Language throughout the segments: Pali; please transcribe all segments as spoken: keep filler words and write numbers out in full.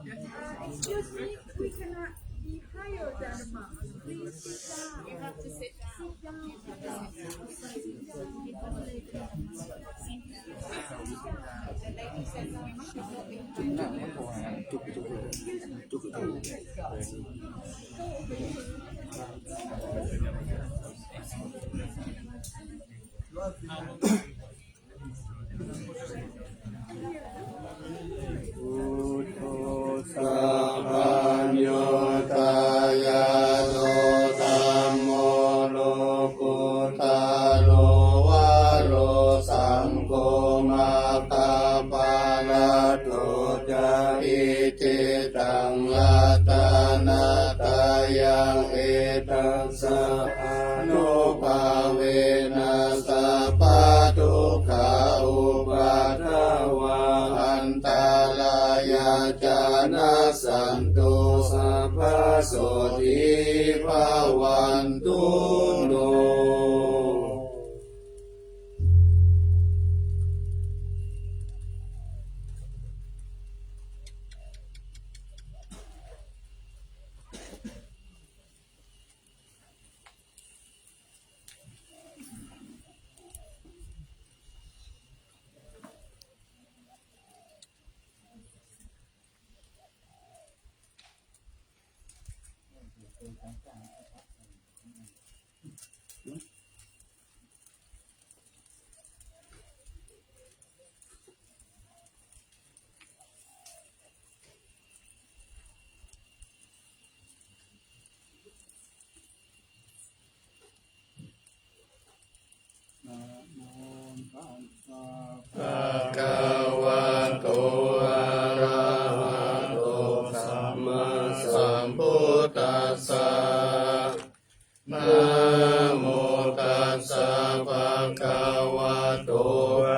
Uh, excuse me, we cannot be higher than the mask. Please sit down. You have to sit down. Sit down. Sit down. The lady says, "I must not be higher than the mask." Excuse me. Go over here. Buddho sabbaññutañāṇo dhammo lokuttaro varo saṅgho maggaphalaṭṭho ca iccettaṃ ratanattayaṃ etass ānubhāvena sabbadukkhā upaddavā antarāyā ca nassantu sabbasotthī bhavantu no. Namo tassa bhagavato arahato sammāsambuddhassa. Namo tassa bhagavato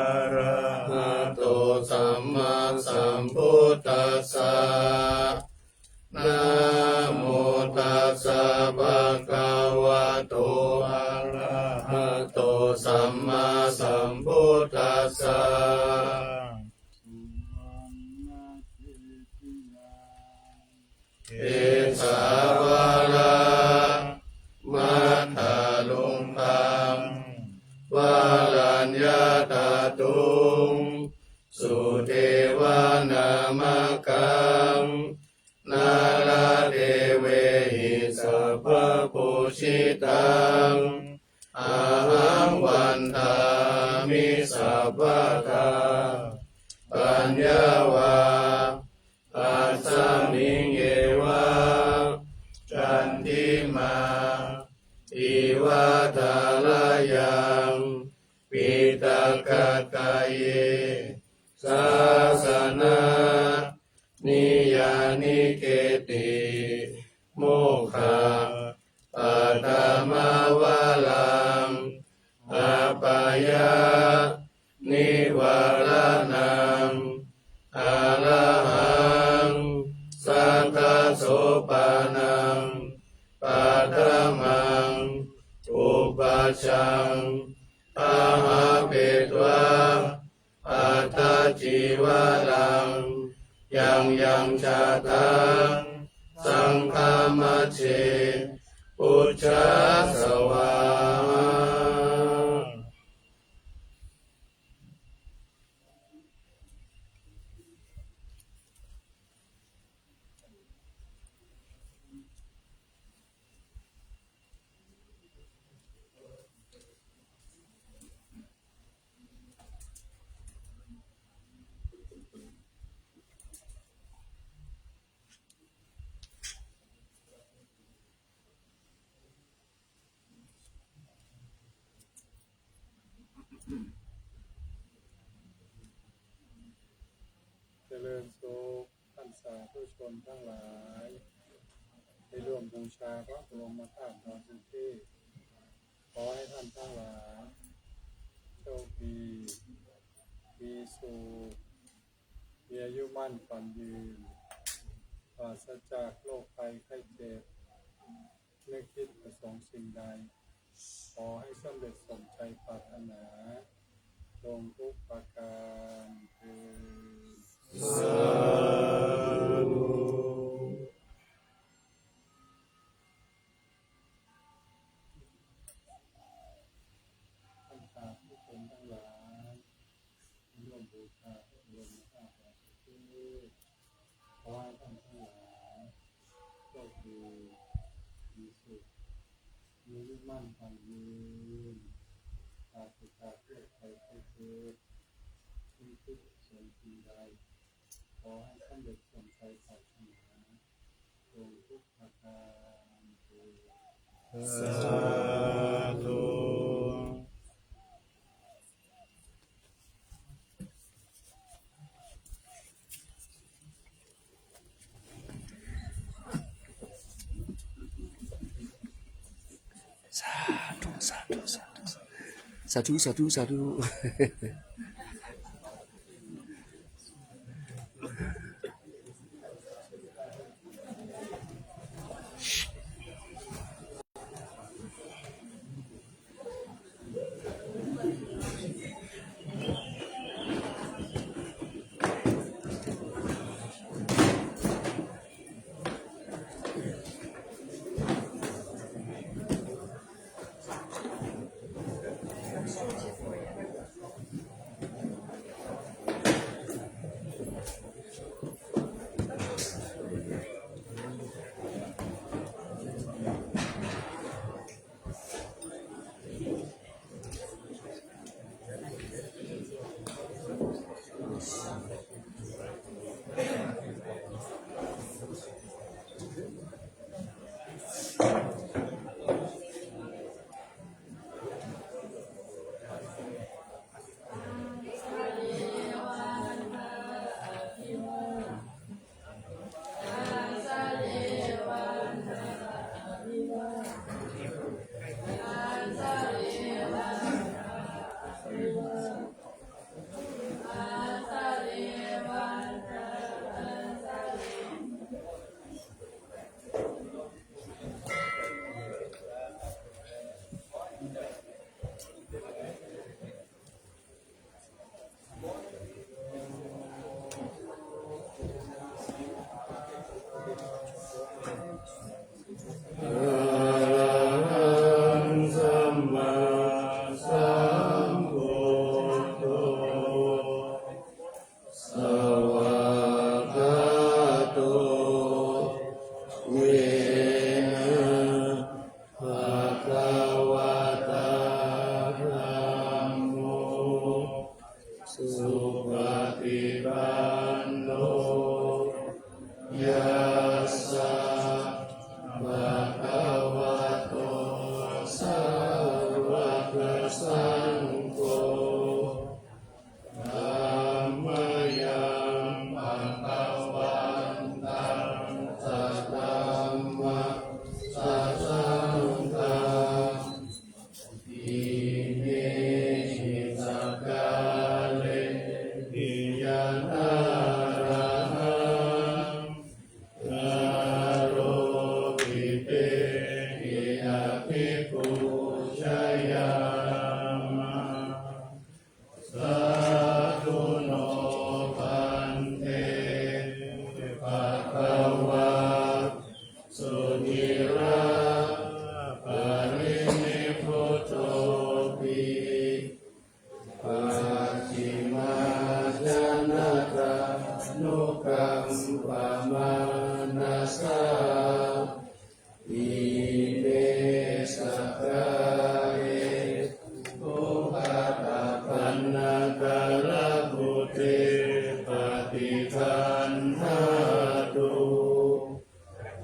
arahato sammāsambuddhassa. Namo tassa bhagavato arahato sammāsambuddhassa. Kesavāna matthaluṅgaṃ varaññatatthuṃ sudevanamakaṃ nāḷādevehi sabbapūjitaṃ ahaṃ vandāmi sabbadā. Paññā va asmiṃ yeva candimā iva thārayaṃ piṭakattaye sāsana niyyānike ti mokkhapaṭhamā varaṃ apāyanivāraṇaṃ arahaṃ saṅghasopanam paṭhamaṃ upajjhaṃ āhāpetvā atthacīvaraṃ yaṃ yaṃ jātaṃ saṅghamajjhe pūjasvā. เจริญสุข ท่านสาธุชนทั้งหลาย ได้ร่วมบูชาพระบรมธาตุดอยสุเทพ ขอให้ท่านทั้งหลาย โชคดี มีสุข มีอายุมั่นขวัญยืน ปราศจากโรคภัยไข้เจ็บ นึกคิดประสงค์สิ่งใด ขอให้สำเร็จสมใจปรารถนา ลงทุกประการเทอญ สาธุ มีสุข มีอายุมั่นขวัญยืน ปราศจากโรคภัยไข้เจ็บ เป็นสุขสมสิ่งใด ขอให้สำเร็จสมใจปรารถนา จงทุกประการเทอญ สาธุ สาธุ สาธุ สาธุ สาธุ สาธุ สาธุ Arahaṃ sammāsambuddho, svākkhāto yena bhagavatā dhammo, supaṭipanno yassa bhagavato sāvakasaṅgho, tammayaṃ bhagavantaṃ sadhammaṃ sasaṅghaṃ, imehi sakkārehi yanārahaṃ, āropitehi abhipūjayāma. Sādhu no bhante bhagavā suciraparinibbutopi.Pacchimājanatānukampamānasā ime sakkāre upaṭṭhappannakaratthe paṭiggaṇhātu.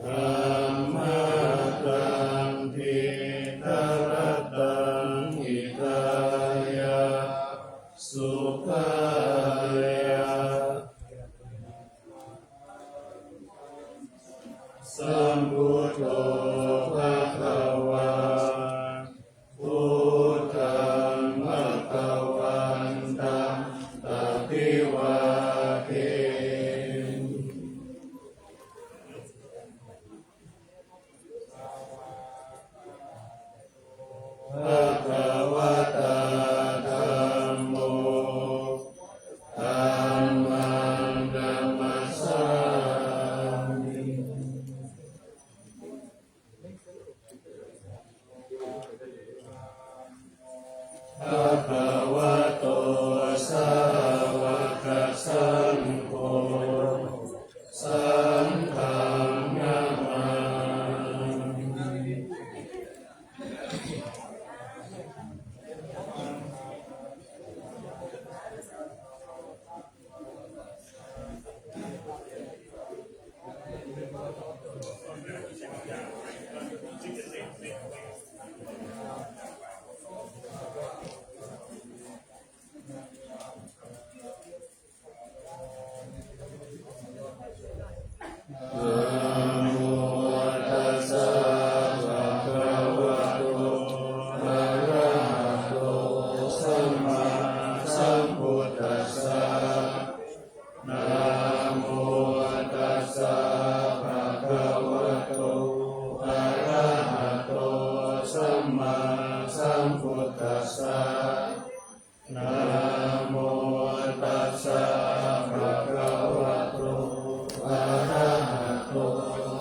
Dhammattaṃ dīgharattaṃ hitāya sukhāya. Sambuddho bhagavā, buddhaṃ bhagavantaṃ abhivādemi. Bhagavatā dhammo, dhammaṃ namassāmi.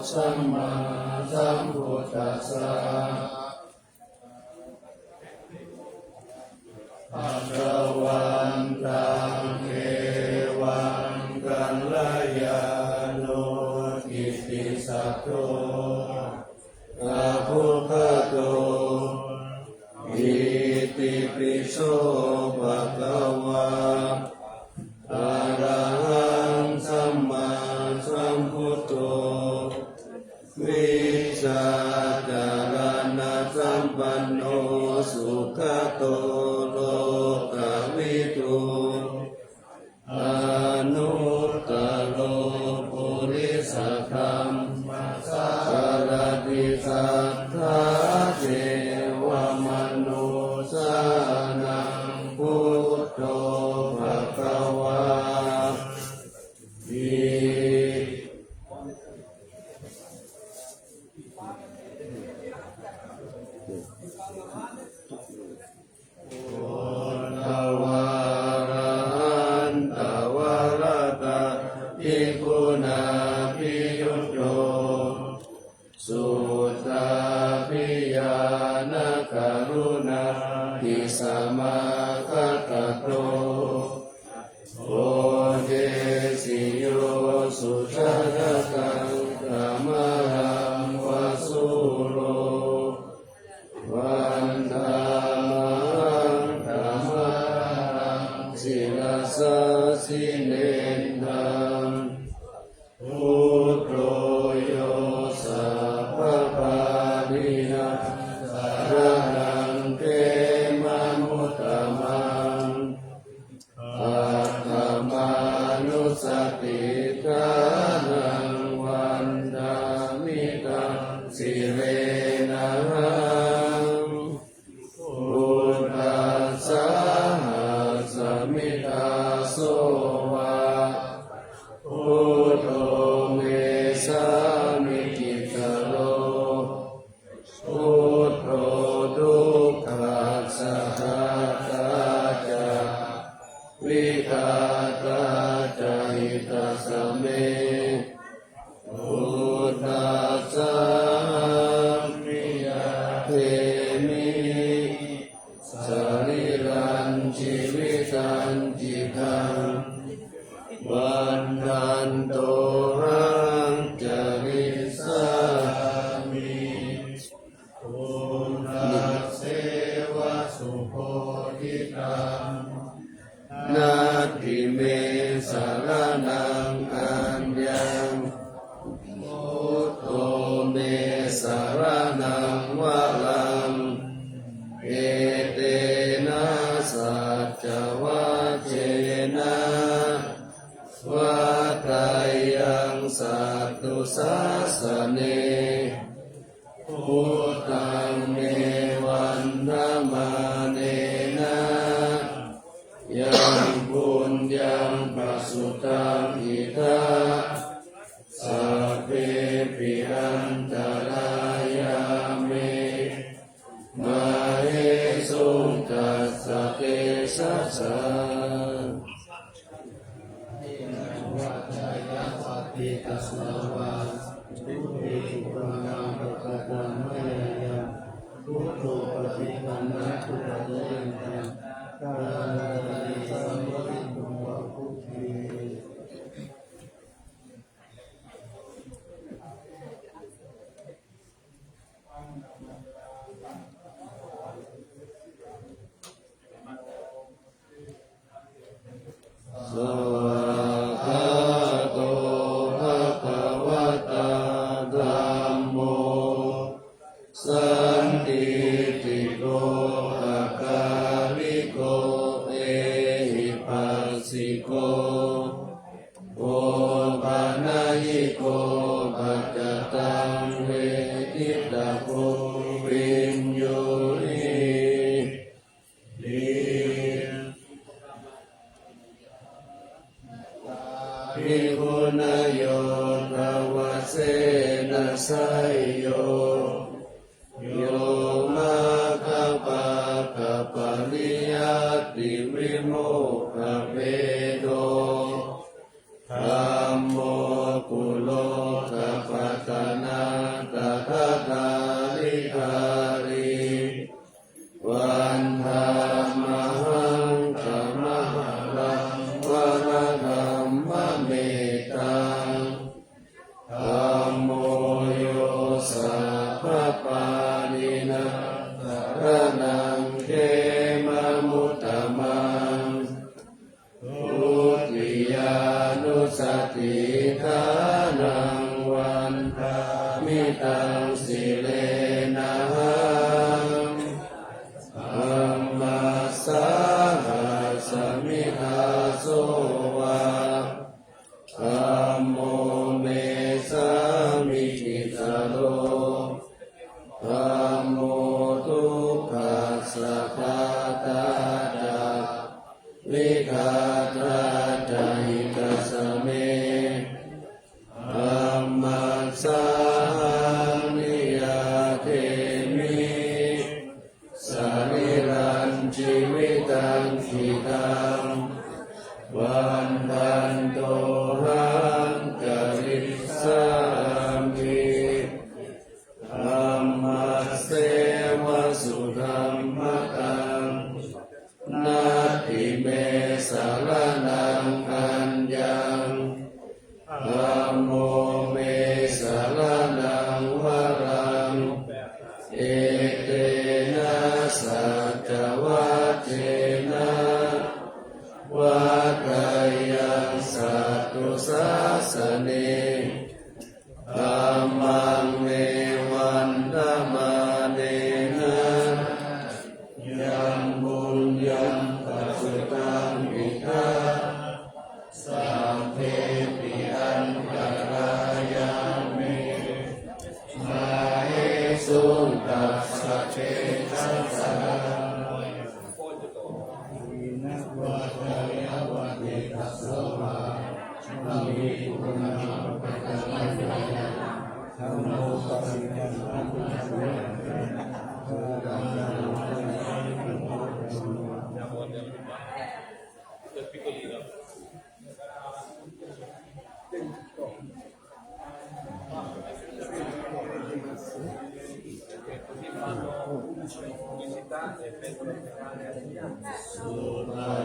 sammāsambuddhassa. Bhagavantaṃ evaṃ kalyāṇo kittisaddo tathūgato itipi so bhagavā arahaṃ sammāsambuddho vijjācaraṇasampanno sugato lokavidū anuttaro purisadammasārathi satthā devamanussānaṃ buddho bhagavāti. Buddhavā arahantavarāgatiguṇābhiyutto suddhābhiñāṇakaruṇāhi samāgatatto bodhesi yo sujanataṃ kamalaṃ va sūro vandāmahaṃ tamaharaṃ sirasā jinendaṃ. Buddho yo sabbapāṇīnaṃ saraṇaṃ khemamuttamaṃ. Paṭhamānussatiṭṭhānaṃ vandāmi taṃ sirenahaṃ. Buddhassāhasmi dāso va buddho me sāmikissaro. Buddho dukkhassa ghātā ca vidhātā ca hitassa me. Buddhassāhaṃ niyyādemi sarīrañjīvitañcidaṃ vandantohaṃ carissāmi. Buddhasseva subodhitaṃ natthi me saraṇaṃ aññaṃ. Buddho me saraṇaṃ varaṃ etena saccavajjena vaḍḍheyyaṃ satthu sāsane. Buddhaṃ me vandamānena yaṃ puññaṃ pasutaṃ idha sabbepi antarāyā me māhesuṃ tassa tejasā. Svākkhāto bhagavatā dhammo sandiṭṭhiko akāliko ehipassiko opanayiko paccattaṃ veditabbo viññūhīti. Bhikkhūnayoga vassena seyyo yo maggapākapariyattivimokkhabhedo dhammo kulokapatanā vandāmi taṃ sirenahaṃ. Dhammassāhasmi dāso va, dhammo me sāmikissaro, dhammo dukkhassa ghātā ca vidhātā ca hitassa me, dhammassāhaṃ niyyādemi sarīrañjīvitañcidaṃ, vandantohaṃ carissāmi. Dhammasseva sudhammataṃ, natthi me saraṇaṃ aññaṃ, dhammo me saraṇaṃ varaṃ, etena saccavajjena vaḍḍheyyaṃ satthu sāsane. Dhammaṃ me vandamānena yaṃ puññaṃ pasutaṃ idha, sabbepi antarāyā me māhesuṃ tassa tejasā.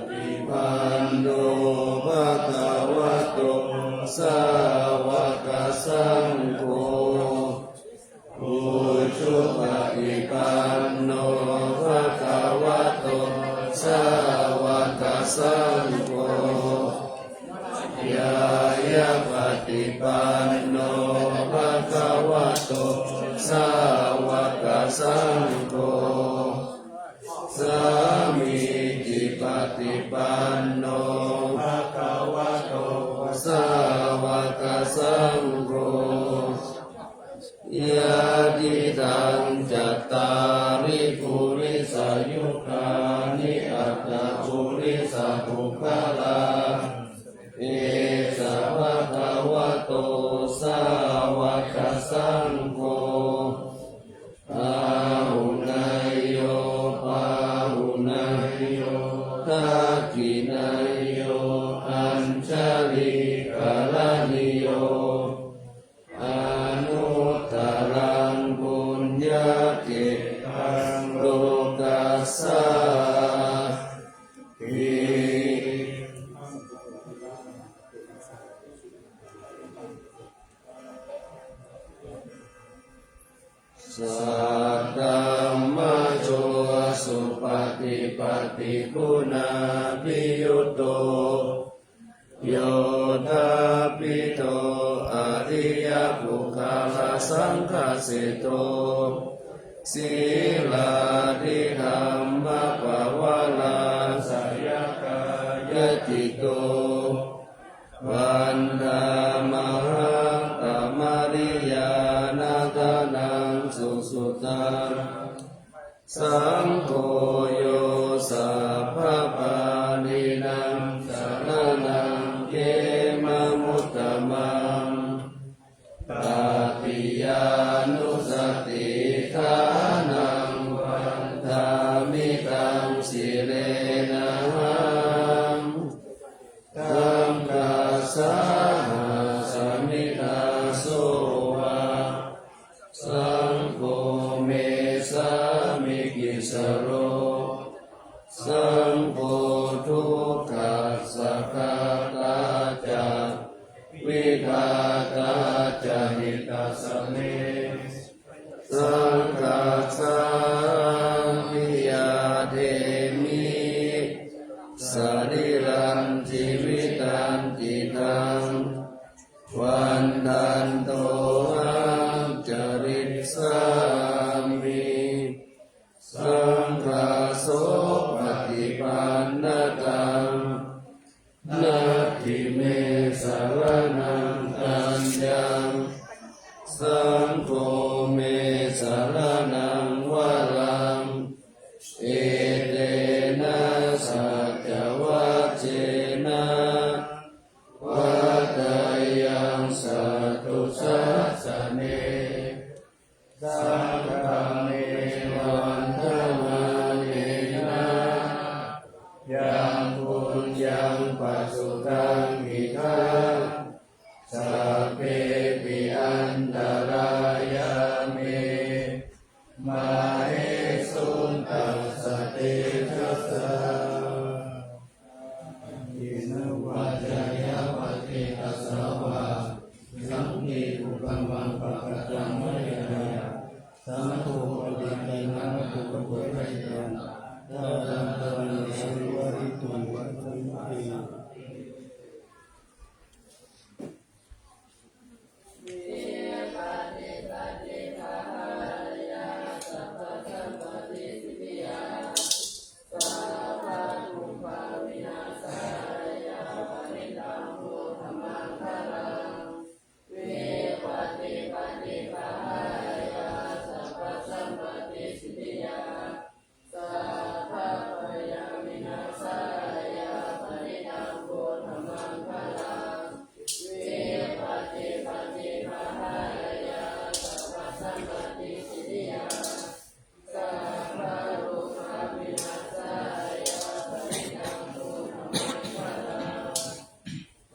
Supaṭipanno bhagavato sāvakasaṅgho, ujupaṭipanno bhagavato sāvakasaṅgho, ñāyapaṭipanno bhagavato sāvakasaṅgho, sāmīcipaṭipanno bhagavato sāvakasaṅgho, yadidaṃ cattāri purisayugāni aṭṭha purisapuggalā, esa bhagavato sāvakasaṅgho, āhuneyyo pāhuneyyo dakkhiṇeyyo añjalikaraṇīyo, anuttaraṃ puññakkhettaṃ lokassāti. Saddhammajo supaṭipattiguṇābhiyutto, yoṭṭhābbidho ariyapuggalasaṅghaseṭṭho, sīlādidhammapavarāsayakāyacitto, vandāmahaṃ tamariyāna gaṇaṃ susuddhaṃ. Saṅgho yo sabbapāṇīnaṃ saraṇaṃ khemamuttamaṃ, tatiyānussatiṭṭhānaṃ vandāmi taṃ sirenahaṃ. Saṅghassāhasmi dāso va, saṅgho me sāmikissaro, saṅgho dukkhassa ghātā ca vidhātā ca hitassa me. Saṅghassāhaṃ niyyādemi sarīrañjīvitañcidaṃ, vandanto Saṅgho me saraṇaṃ varaṃ, etena saccavajjena, vaḍḍheyyaṃ satthu sāsane. Saṅghaṃ me vandamānena, yaṃ puññaṃ pasutaṃ idha, sabbepi antarāyā me, māhesuṃ tassa tejasā. Kayenawa vācāya va cetasā vā, saṅghe kukammaṃ pakataṃ mayā yaṃ, saṅgho paṭiggaṇhatu accayantaṃ, kālantare saṃvarituṃ va saṃvarituṃ.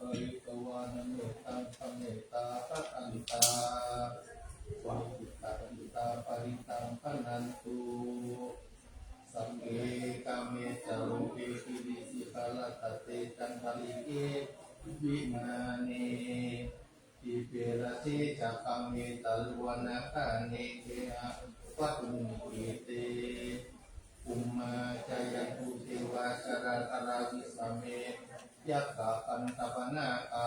Pharitvāna mettaṃ samettā bhadantā, sucittā sucittā parittaṃ bhaṇantu. Sagge kāme ca rūpe girisikharataṭe cantalikkhe vimāne, dīpe raṭṭhe ca gāme taruvanagahane gehavatthumhi khette, bhummā cāyantu devā jalathalavisame yakkhagandhabbanāgā,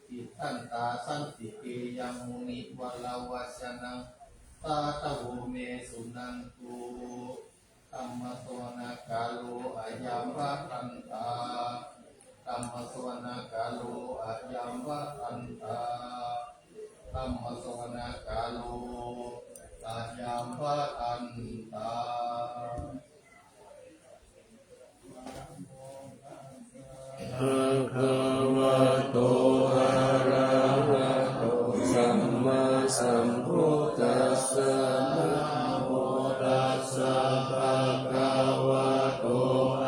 tiṭṭhantā santike yaṃ munivaravacanaṃ sādhavo me suṇantu. Dhammassavanakālo ayambhadantā. Dhammassavanakālo ayambhadantā. Dhammassavanakālo ayambhadantā. Bhagavato arahato sammāsambuddhassa. Namo tassa bhagavato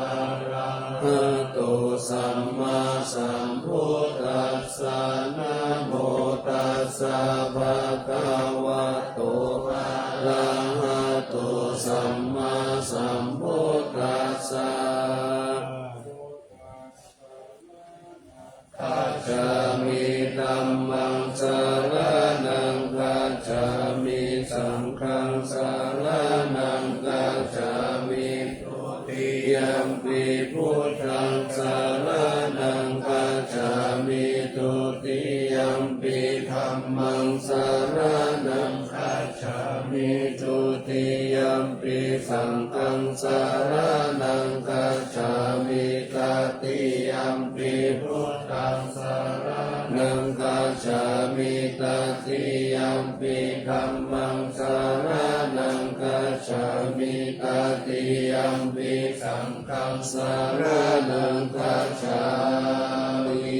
arahato sammāsambuddhassa. Namo tassa bhagavato arahato sammāsambuddhassa. Gacchāmi. Dhammaṃ saraṇaṃ gacchāmi. Saṅghaṃ saraṇaṃ gacchāmi. Dutiyampi buddhaṃ saraṇaṃ gacchāmi. Dutiyampi dhammaṃ saraṇaṃ gacchāmi. Dutiyampi saṅghaṃ saraṇaṃ gacchāmi. Tatiyampi buddhaṃ saraṇaṃ gacchāmi. Tatiyampi dhammaṃ saraṇaṃ gacchāmi. Tatiyampi saṅghaṃ saraṇaṃ gacchāmi.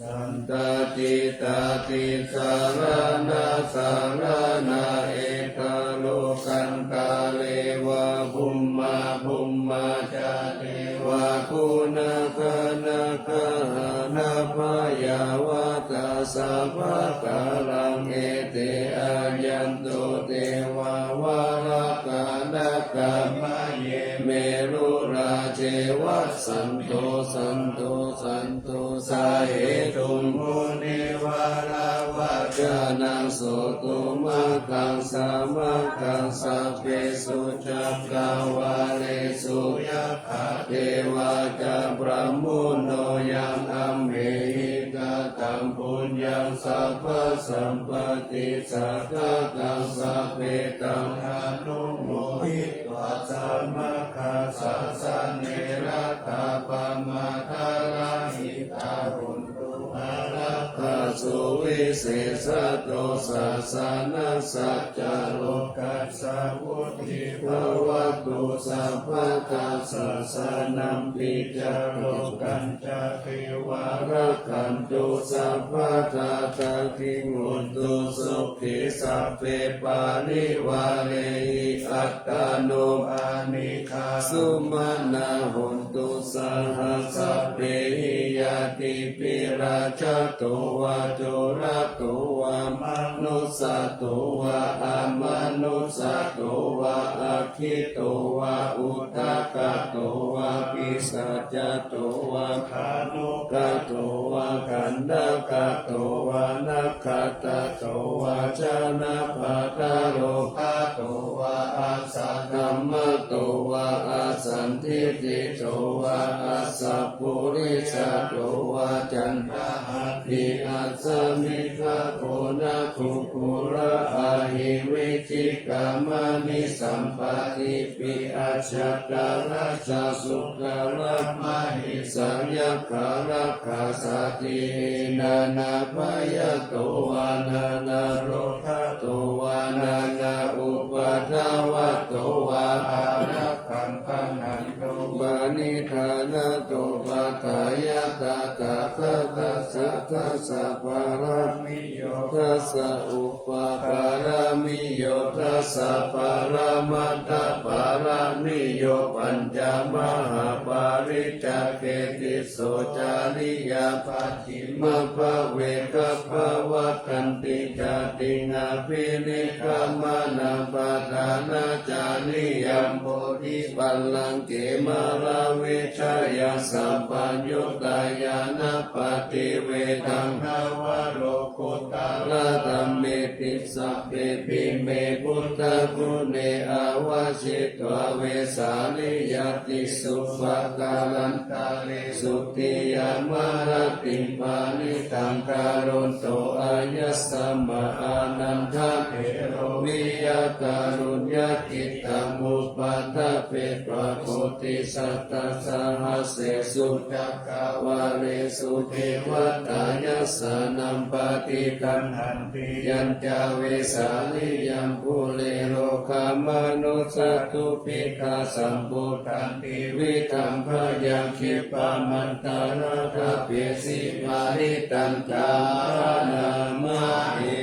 Santatittatissaraṇasaraṇā, eka lokantare va bhummā bhummā ca devā, guṇagaṇagahānabhayāvatā sabbakāraṃ, ete āyantu devā valakā nāgā, mahe merurā ceva santo santo santo sahetuṃ munivaravacanaṃ sotumaggaṃ samaggaṃ sabbesu cakkavāḷesu yakkhā devā ca brahmuno yaṃ amhehi kataṃ puññaṃ sabbasampatti sādhakaṃ sabbedaṃ anumohi tva samaggā sāsane rakkhappamātarahitā hontu ārākkhā suvisesato sāsanassa ca lokassa vuḍḍhī bhavatu sabbadā. Sāsanampi ca lokañca devā rakkhantu sabbadā. Sadā hontu sukhī sabbe parivārehi, attāno anīghā sumanā hontu saha sabbehi ñātibhi. Rājā to vā corato vā manussato vā amanussato vā aggito vā udakato vā pisācato vā khāṇukato vā kaṇṭakato vā nakkhattato vā janapadarogato vā asaddhammato vā asandiṭṭhito vā asappurisato vā caṇḍahatthiassamigagonakukkulaahi vicchikamaṇisappadīpiacchataraccha suddalamahesāyakkharakkhasādīhi nānābhayato vā nānārogato vā nānāupaddavato vā ārakkhaṃ gaṇhantu. Paṇidhānato paṭṭhāya tathāgatassa dasapāramiyo dasaupakāramiyo dasaparamatthapāramiyo pañcamahāpariccāge tisso cariyā pacchimabhave gabbhāvakkantiṃ jātiṃ abhinikkhamanaṃ padhānacariyaṃ bodhipallaṅke māravijayaṃ sabbaññutañāṇappaṭivedhaṃ navalokuttaradhammeti sabbepime buddhaguṇe āvajjitvā vesāliyā tīsu pākārantare sotthiyā māratiṃ parittaṃ karonto āyasmā ānandatthero viya kāruññacittaṃ upaṭṭhapetvā koṭisatasahassesu cakkavāḷesu devatā yassāṇaṃ paṭiggaṇhanti yañca vesāliyaṃ pure rogāmanussadubbhikkhasambhūtantividhaṃ bhayaṃ khippam antaradhāpesi parittaṃ bhaṇāma he.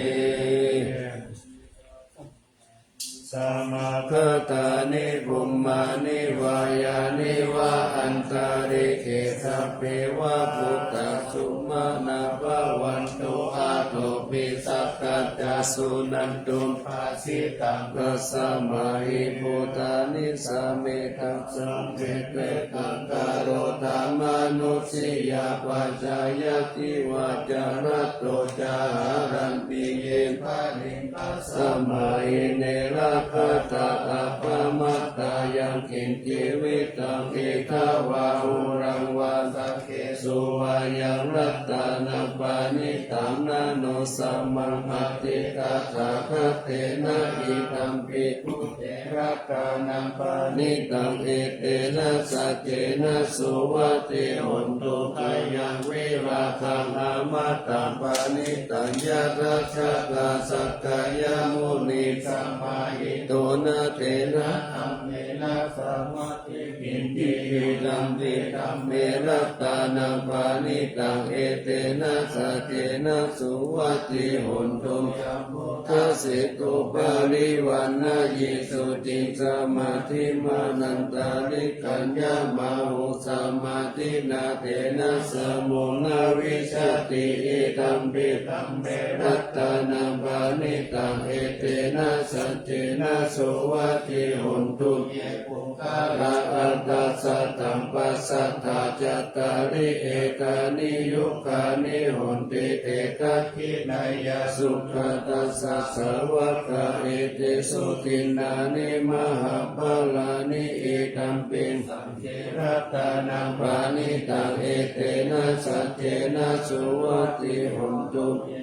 Samāgatāni bhummāni vā yāni va antalikkhe sabbeva bhūtā sumanā bhavantu athopi sakkacca suṇantu bhāsitaṃ. Tasmā hi bhūtā nisāmetha sametvetaṃ karotha mānusiyā pajāya divā ca ratto ca haranti ye baliṃ tasmā hi ne rakkhatha appamattā. Yaṃ kiñci vittaṃ idha vā huraṃ vā saggesu vā yaṃ ratanaṃ paṇītaṃ na no samaṃ atthi tathāgatena idampi buddhe ratanaṃ paṇītaṃ etena saccena suvatthi hotu. Khayaṃ virāgaṃ amataṃ paṇītaṃ yadajjhagā sakyamunī samāhito na tena dhammena samatthi kiñci idampi dhamme ratanaṃ paṇītaṃ etena saccena suvatthi hotu. Yambuddhaseṭṭho parivaṇṇayī suciṃ samādhimānantarikaññamāhu samādhinā tena samo na vijjati idampi dhamme ratanaṃ paṇītaṃ etena saccena suvatthi hotu. Ye puggalā aṭṭha sataṃ pasatthā cattāri etāni yugāni honti te dakkhiṇeyyā sugatassa sāvakā etesu dinnāni mahapphalāni idampi saṅghe ratanaṃ paṇītaṃ etena saccena suvatthi hotu. Ye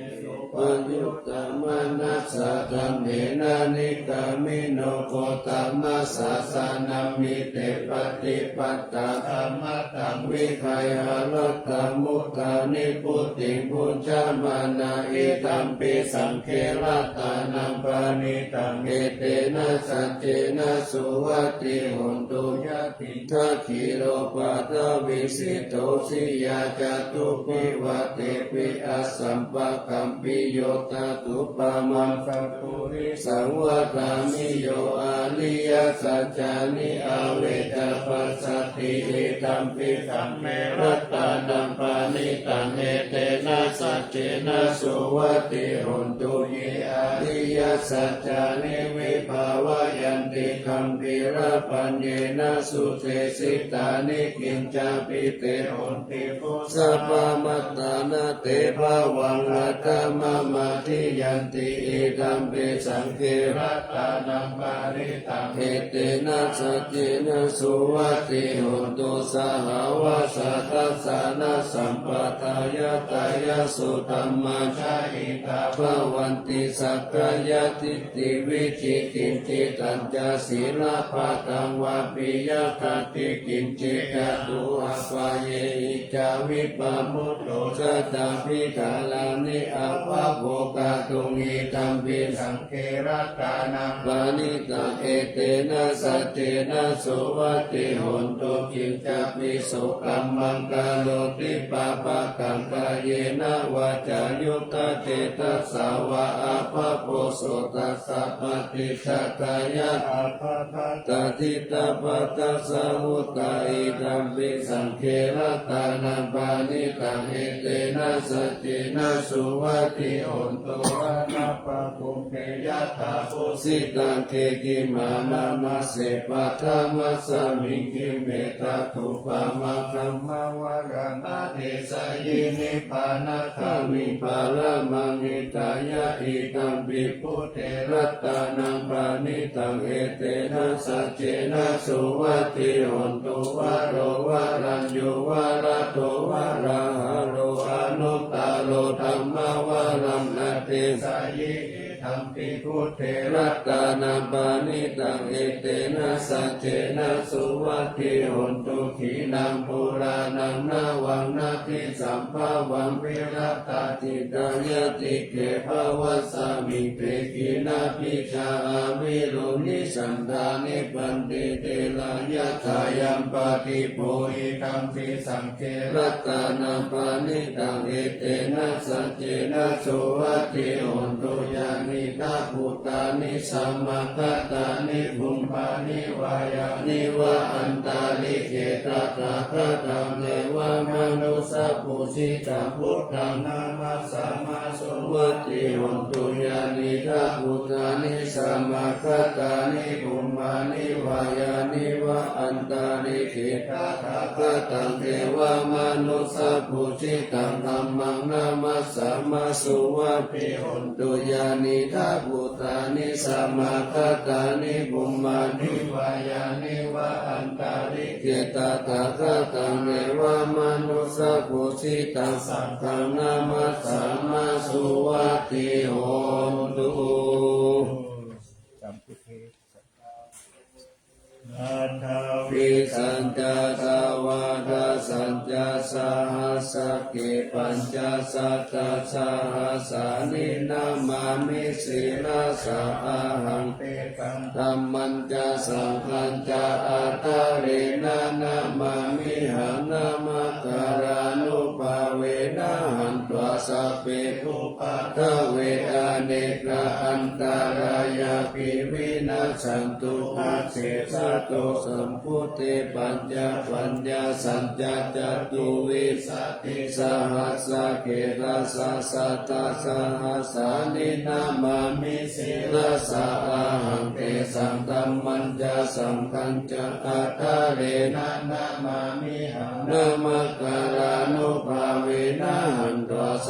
suppayuttā manasā daḷhena nikkāmino gotamasāsanamhi te paṭipan Tadammatthaṃ vigayha laddhā mudhā nibbutiṃ bhuñjamānā idampi saṅghe ratanāṃ paṇītaṃ etena saccena suvatthi hotu. Yathindakhīlo paṭhaviṃ sito siyā catubbhi vātepi asampakampiyo tathūpamaṃ satthu risaṃ vadāmi yo ariyasaccāni avecca passati idampi saṅghe ratanāṃ paṇītaṃ etena saccena suvatthi hotu. Ye ariyasaccāni vibhāvayanti gambhīrapaññena sudesitāni kiñcāpi te honti bhussappamatā na te bhavaṃ aṭṭhamamādiyanti idampi saṅghe ratanāṃ paṇītaṃ etena saccena suvatthi hotu. Sahāvassa dassanasampadāya tayassu dhammā jahitā bhavanti sakkāyadiṭṭhi vicikicchitañca sīlabbataṃ vāpi yadatthi kiñci catūhapāyehi ca vippamutto jātā bhikkharāni abhabbo kātuṃ idampi saṅghe ratanāṃ paṇītaṃ etena saccena suvatthi hotu. Kiñcāpi so kammaṃ karoti pāpakaṃ kāyena vācāyuda cetasā vā abhabbo so tassa paṭicchadāya abhabbatā diṭṭhapadassa vuttā idampi saṅghe ratanāṃ paṇītaṃ etena saccena suvatthi hotu. Anappakumbhe yathā bhussitaṃ khemiyā mamaṃ se paṭhamasmiṃ khemme tathūpamaṃ dhammavaraṃ adesayi nibbānagāmiṃ paramaṃ hitāya idampi buddhe ratanāṃ paṇītaṃ etena saccena suvatthi hotu. Varo varaññū varado varāharo anuttaro dhammavaraṃ adesayi idampi buddhe ratanāṃ paṇītaṃ etena saccena suvatthi hotu. Khīṇaṃ purāṇaṃ navaṃ natthi sambhavaṃ virattacittāyatike bhavasmiṃ te khīṇabījā avirūḷhichandā nibbanti dhīrā yathāyampadīpo idampi saṅghe ratanāṃ paṇītaṃ etena saccena suvatthi hotu. Yānīdha bhūtāni samāgatāni bhummāni vā yāni va antalikkhe tathāgataṃ devamanussapūjitaṃ buddhaṃ namassāma suvatthi hotu. Yānīdha bhūtāni samāgatāni bhummāni vā yāni va antalikkhe tathāgataṃ devamanussapūjitaṃ dhammaṃ namassāma suvatthi hotu. Yānīdha bhūtāni samāgatāni bhummāni vā yāni va antalikkhe tathāgataṃ devamanussapūjitaṃ saṅghaṃ namassāma suvatthi hotu. Aṭṭhavīsañca dvādasañca sahassake pañcasatasahassāni namāmi sirasā ahaṃ. Tesaṃ dhammañca saṅghañca ādarena namāmihaṃ. Namakkārānubhāvena hantvā sabbe upaddave anekā antarāyāpi vinassantu asesato. Sambuddhe pañcapaññāsañca catuvīsati sahassake dasasatasahassāni namāmi sirasā ahaṃ. Tesaṃ dhammañca saṅghañca ādarena namāmihaṃ. Namakkārānubhāvena hantvā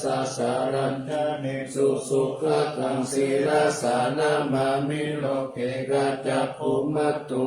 sīlassa sarañca nisu sukhataṃ sīlassa namāmi. Loke ca cakkhumatā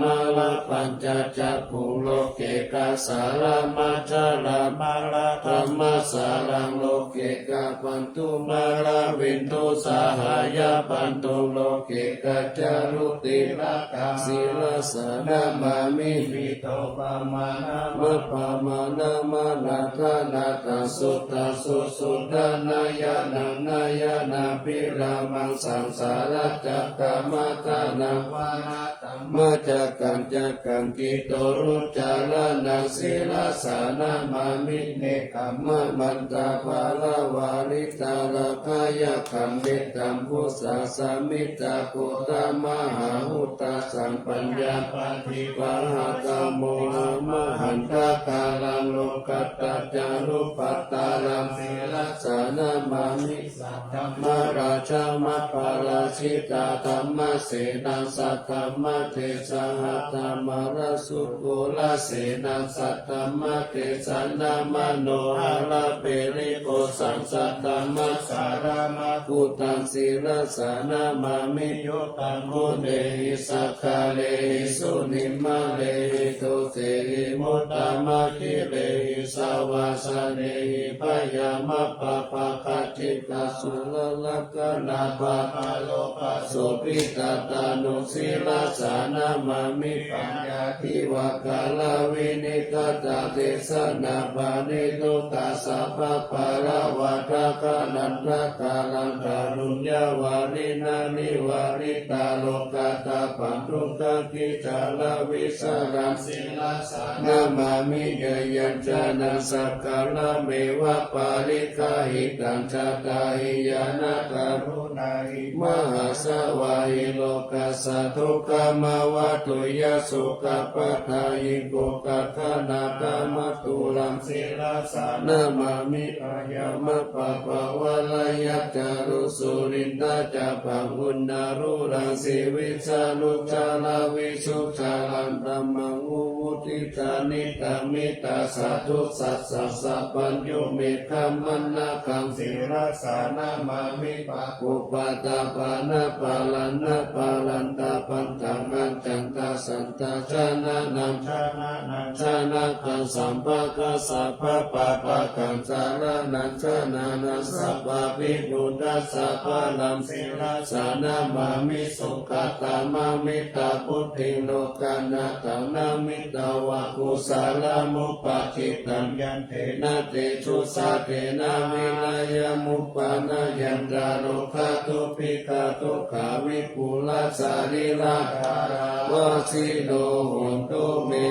mārapajjacakkhuṃ, loke ca sālamā ca rāmā rājaṃ māraṃ, loke ca bandhū māraviṇḍū sahāya bandhū, loke ca ca rū tilakā sīlassa namāmi. Pītopamāṇaṃ māpamāṇaṃ mānasānaṃ suddhaṃ susuddhānaṃ ñāṇaṃ ñāṇabhidhānaṃ saṃsāracakkamatānaṃ vana dhammaṃ cakañcakañcitorucaraṇaṃ sirasā namāmi. Nekkhammamantāpālavarītalakkhayakkhaṃ mettambusāsamiddhāghoramahāhutasaṃ paññāpadīpajaṃ mokkhamaddakkaraṃ lokuttaccārūpattaraṃ sirasā namāmi. Saddhammarājamapārājitadhammasenaṃ saddhammatesaha dhammarajasūkurasenaṃ saddhammatesanamanoharaperijjotaṃ saddhammasāraṃ gutaṃ sirasā namāmi. Yo paṇḍutehi sakkātehi sunimmātehi dutehi muddamaketehi savāsanehi byāmappabhāga cittaṃ sūlakaṇappaṃ aropasombhītattanu sirasā namāmi. Paññā divā kālā vinipātā desanā paṇīto tassa bhagavā tathāgatagaraṇṭakaṃ kāruññavāsinā nivāritālokatabbaṃ duggāhadiṭṭhibhisaraṃ sirasā namāmi. Yayañjanaṃ sakkarameva pariggāhitaṃ cattāhi ñāṇākaruṇāhi mahāsavāhi lokassa dukkhamavaṭu yā sokappattā hi ko kaṭhāna kammatthu taṃ sirasā namāmi. Byāmappabhāvaṃ sulindhacabbaṃ uṇṇāluṃ sīvissarūcaraṃ visuddhāraṃ brahmaṃ mumūढamittamita sadhussā sapañño meghamaṇṇakaṃ sirasā namāmi. Pāpūpaṭamanappalaṇṇapalantapatthaṃ accayantasaṅ tacchānanaṃ janakaṃ sabbakaṃ sabbapappakaṃ saraṇaṃ janānaṃ sabbavimuttassa balaṃ sirasā namāmi. Sukkadhammavittaṃ buddhiṃ lokanāthaṃ namitvā kusalamupaṭṭhitaṃ yantena tejasā tena virayamuppānayantarogā dubbighā dukkhā vipulāsarīradhārāvāsino hontu me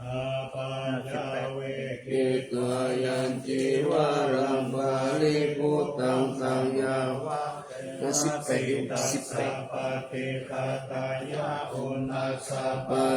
ṭhānaṃ pañcavekkhitvā yaṃ cīvaraṃ paribhuttaṃ taṃ yāva สิบแปด สิบแปด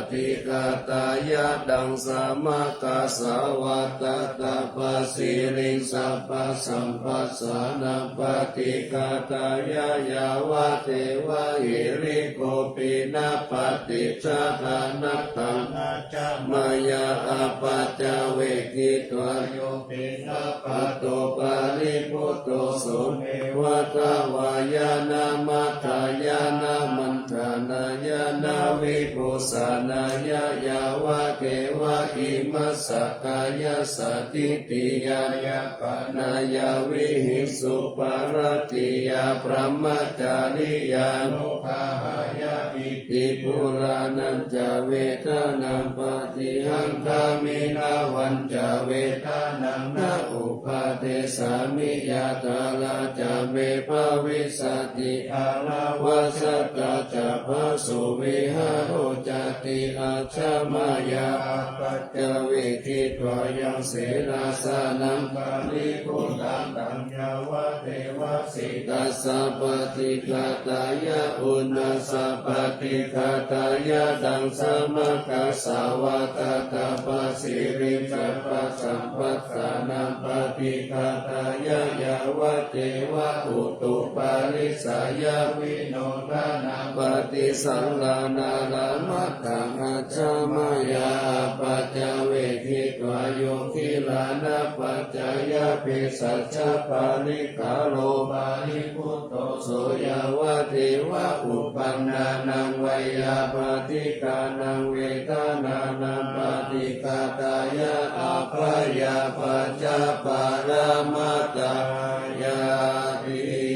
paṭighātāya taṃ samaggāsvā tattha pasiriṃ sabbasamphassānaṃ paṭighātāya yāvadeva hirikopinapaṭicchādanatthaṃ ajja mayā apaccavekkhitvā yo piṇḍapāto paribhutto so neva davāya na madāya na maṇḍanāya na vibhūsanāya yāvadeva imassa kāyassa ṭhitiyā yāpanāya vihiṃsuparatiyā brahmacariyānuggahāya iti purāṇañca vedanaṃ paṭihaṅkhāmi navañca vedanaṃ na uppādessāmi yātrā ca me bhavissati anavajjatā ca phāsuvihāro cāti ajja mayā apaccavekkhitvā yaṃ senāsanaṃ paribhuttaṃ taṃ yāvadeva sītassa paṭighātāya uṇhassa paṭighātāya taṃ samaggāsvā tattha pasiriṃ sabbasamphassānaṃ paṭighātāya yāvadeva utuparissayavinodanaṃ paṭisallānārāmatthaṃ ajja mayā apaccavekkhitvā yo gilānapaccayabhesajjaparikkhāro paribhutto so yāvadeva uppannānaṃ veyyābādhikānaṃ vedanānaṃ paṭighātāya abyāpajjhaparamatāyāti.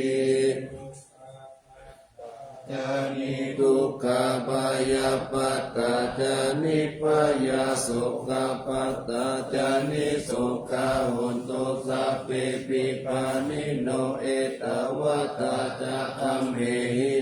Dukkhappattā ca niddukkhappattā ca nibbhayā sokappattā ca nissokā hontu sabbepi pāṇino. Ettāvatā ca amhehi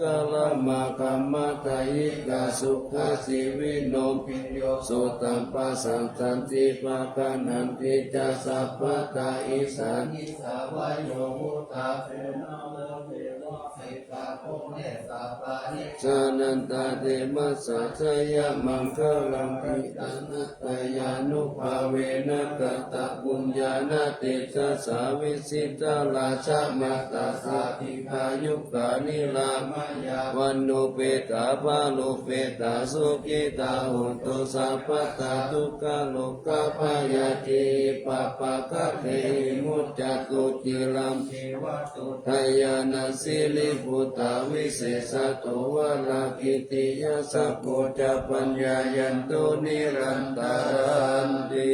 maṅgalamāgamma dāyikā sukhajīvino. Bhiyyo sotappa santindī paggaṇhanti ca sabbadā, issā nisā va yo mudā senaṃ loke vasitabbo me. Sabbe jānanto mama jayamaṅgalaṃ, ratanattayānubhāvena katapuññāna tejasā, vijitā rājamātā sā dīghāyukā nirāmayā, vaṇṇupetā balupetā sukhitā hontu sabbadā. Dukkharogabhayā dīvipādakehi muccantu, khīlaṃ dīvādo dayānasīlī bhūtā visesato varā, kītiyā sakko ca paññāyanto nirantaranti.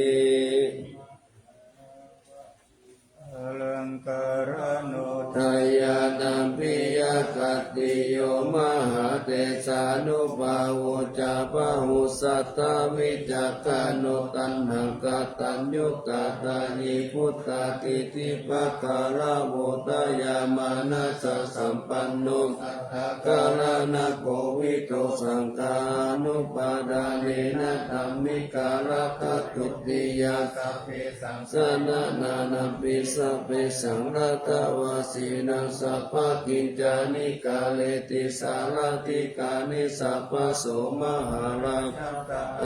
Alaṅkārano dayānampi yakkhattiyo mahātejānubhāvo ca, bāhussatthā vicakkhaṇo taṇhaṅkataññutā, dāyī buddhādiṭṭhibhāgarāvo, dayāmanāsasampanno sadā karuṇākowito, saṅghānupādānena dhammikā rakkhatutiyā, sabbesaṃ saraṇaṃ āmi sabbesaṃ natvāsīnaṃ, sabbakañcāni kareti sārādhikāni sabbaso mahārājā,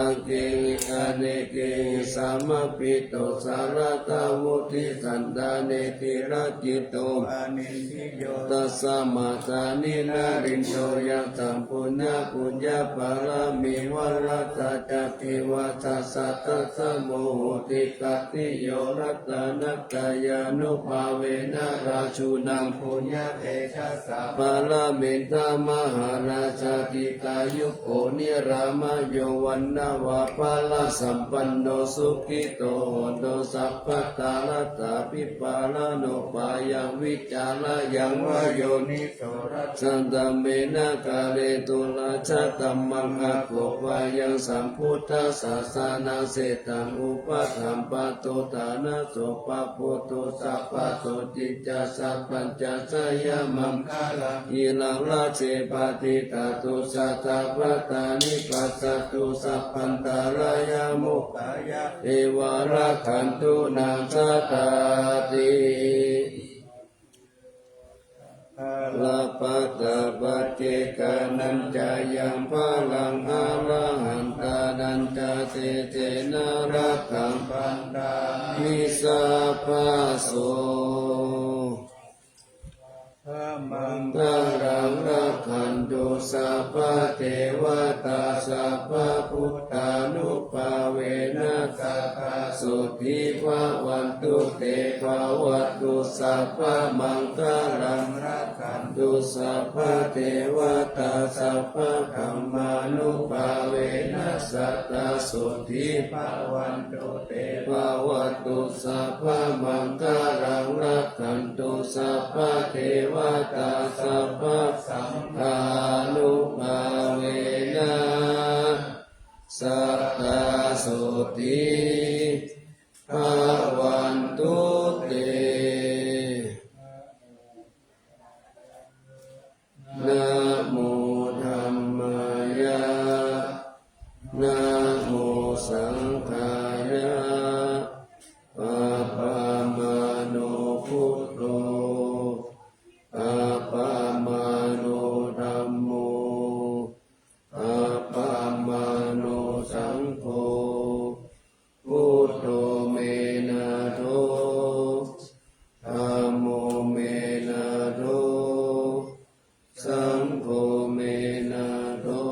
aṅgehi anekehi samāhito, saratā buddhisandāne tilakkhito, paṇidhi yo tasmā dāni narindo, yaṃ taṃ puññapuññapāramī varatā catuvāsā, tassa muhuttikattiyo ratanattayānubhāvena, rājūnaṃ puññatejasā pāramī dhamma mahārājā, dīghāyuko nirāmayo vaṇṇavaṃ balāsampanno, sukhito hotu sabbadā. Laddhābhipālanubhāyaṃ vicārāyaṃ va yoniso, rājadhammena kāretu rājadhammaṃ, akopāyaṃ sambuddhassa sānasetaṃ, upasampanno ṭhānaso pāpūto sabbaso, ticca sabbañca jayamaṅgalaṃ, khīlaṃ rājje padidātu, satapatthāni passatu, sabbantarāyā mokkhaye, devā rakkhantu naṃ sadāti. Balappattā paccekānañca yaṃ balaṃ, arahantānañca tejena, rakkhaṃ bandhāmi sabbaso. Maṅgalaṃ rakkhantu sabbadevatā, sabbabuddhānubhāvena, sadā sotthī bhavantu te. Bhavatu sabbamaṅgalaṃ, rakkhantu tu sabbadevatā, sabbadhammānubhāvena sadā sotthī bhavantu te. Bhavatu sabbamaṅgalaṃ, rakkhantu sabbadevatā, sabbasaṅghānubhāvena sadā sotthī bhavantu te. Namo dhammāya, namo saṅghāya. Appamāṇo buddho, appamāṇo dhammo, appamāṇo saṅgho. Buddho me nātho, dhammo me nātho, saṅgho me nātho,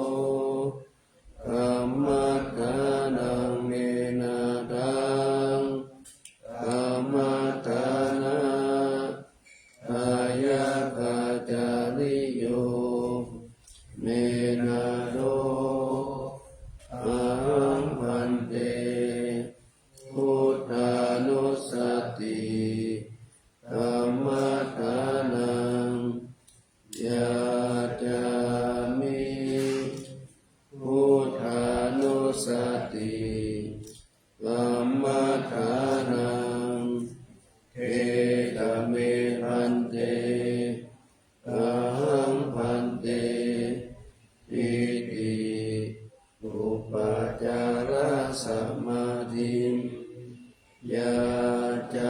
dhammaddhanaṃ me nāthaṃ, dhammaddhana dāyakācariyo me nātho. Ahaṃ bhante buddhānussati dhammaddhanaṃ yācāmi. Buddhānussati dhammaddhanaṃ. Khetame bhante, ahaṃ bhante, iti upācārasamādhiṃ yācāmi.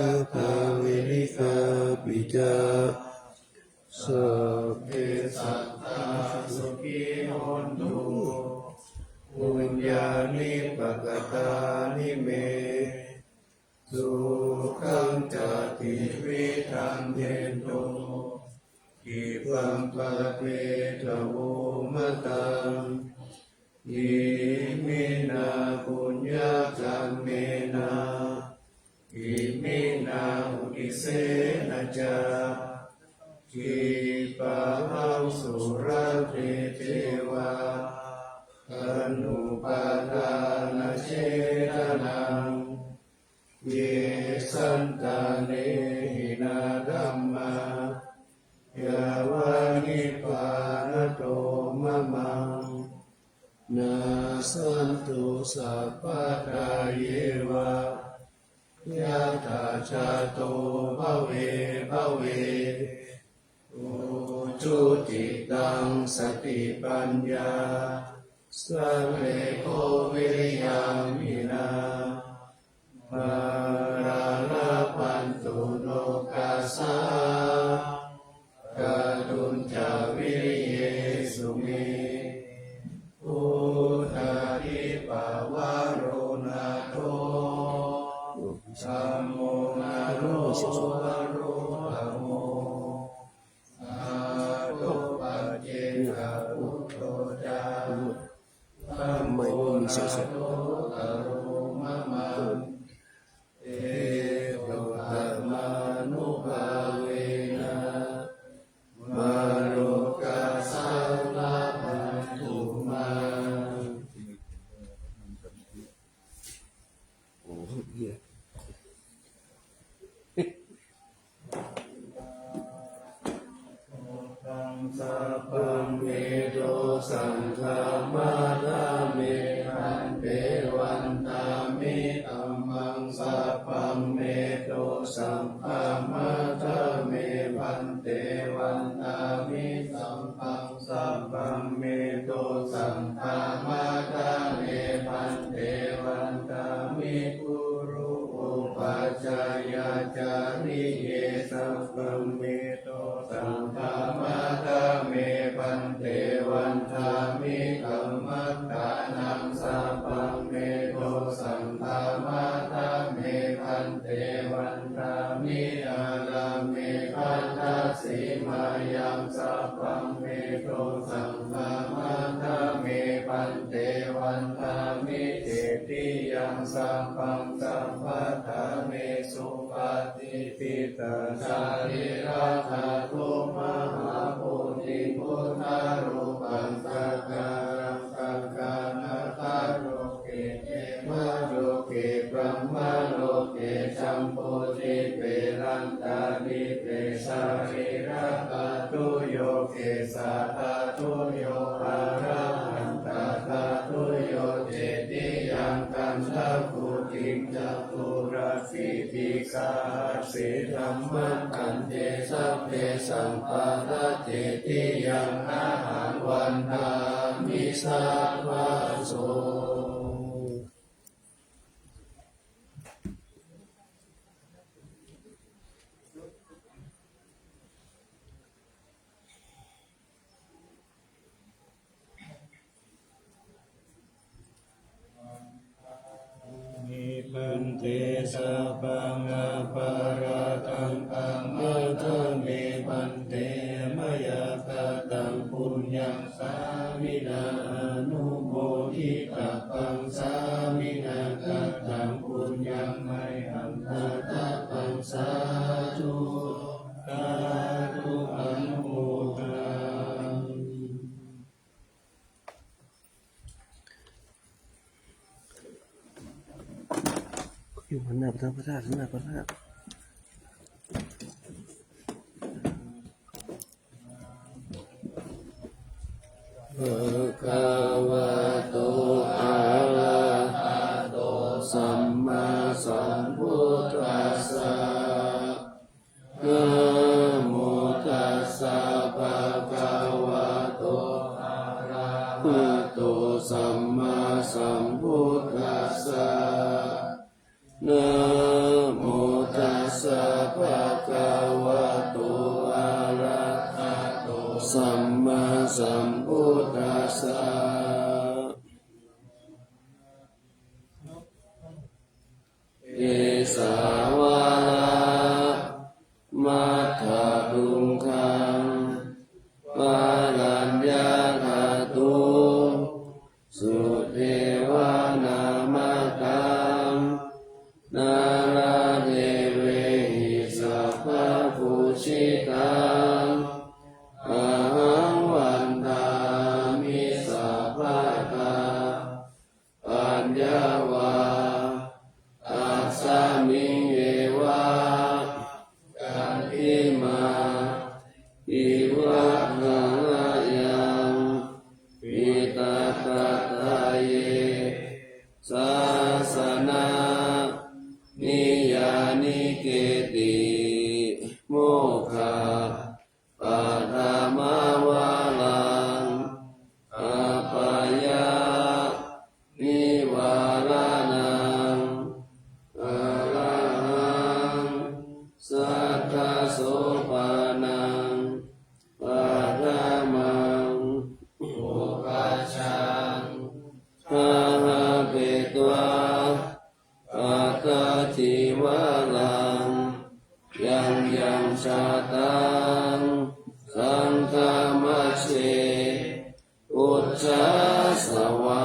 Atha devakāyikā picā. Sabbe sattā sukhī hontu, puññāni pakatāni me, sukhañca tividhaṃ dentu, khippaṃ pāpetha vomataṃ. Iminā puññakammena, iminā uddisena ca, khippāhaṃ sulabhe ceva, taṇhupādānachedanaṃ. Ye santāne hinā dhammā, yāva nibbānato mamaṃ, nassantu sabbadā yeva, yathājāto bhave bhave. Ujucittaṃ satipaññā, sallekho viriyamhinā, mārā labhantu nokāsaṃ, kātuñca viriyesu me. Buddhādhipavaro nātho, dhammo nātho varuttamo, nātho paccekabuddho ca, dhammo nāthottaro mamaṃ. Etādānubhāvena, mārokāsaṃ labhantu mā. Sabbaṃ me dosaṃ khamatha me bhante, vandāmi kammaṃ. Sabbaṃ me dosaṃ khamatha me bhante, vandāmi kammaṃ. Sabbaṃ me dosaṃ khamatha me bhante, vandāmi guru upajjhāyācariye. Sabbaṃ me dosaṃ khamatha me bhante, vandāmi kammaṭṭhānaṃ. Sabbaṃ me dosaṃ khamatha me bhante, vandāmi ārāme gandhasīmāyaṃ. Sabbaṃ me dosaṃ khamatha me bhante, vandāmi cetiyaṃ. Sabbaṃ sabbaṭṭhāne supati ṭṭhita sārīradhātu mahābodhiṃ buddharūpaṃ sakkāraṃ sakkārattha loke devaloke brahmaloke jambudīpe raṇḍādīpe sārīradhātuyo kesadhātuyo arahantattha dhātuyo cetiyaṃ gandhakuṭiṃ caturāsītisahassi dhammakkhandhe sabbesaṃ pattacetiyaṃ ahaṃ vandāmi sabbaso. Bhante sabbaṃ aparādhaṃ khamatha me bhante, mayā kataṃ puññaṃ sāminā anumoditabbaṃ, sāminā kataṃ puññaṃ mayhaṃ dātabbaṃ, sādhu sādhu anumodāmi. อยู่หันหน้าไปทางพระธาตุ หันหน้าพระธาตุ Bhagavato arahato sammāsambuddhassa. Namo tassa bhagavato arahato sammāsambuddhassa. Namo tassa bhagavato arahato sammāsambuddhassa. Kesavādamatthatuṅgaṃ pariññāgato sudevanāmakam nāḷāgiriṃ sabbapūjitaṃ ahaṃ vandāmi sabbadā. Paññāva tasmiṃ eva candimā iva galayaṃ piṭakattaye sāsana niyyāniketti mokkha paṭhamavaraṃ appayanivāraṇaṃ arahaṃ satta sopānaṃ paṭhamaṃ pubbajjaṃ gahapetvā pattacīvaraṃ yaṃ yaṃ jātaṃ saṅghamajjhe pucchasavā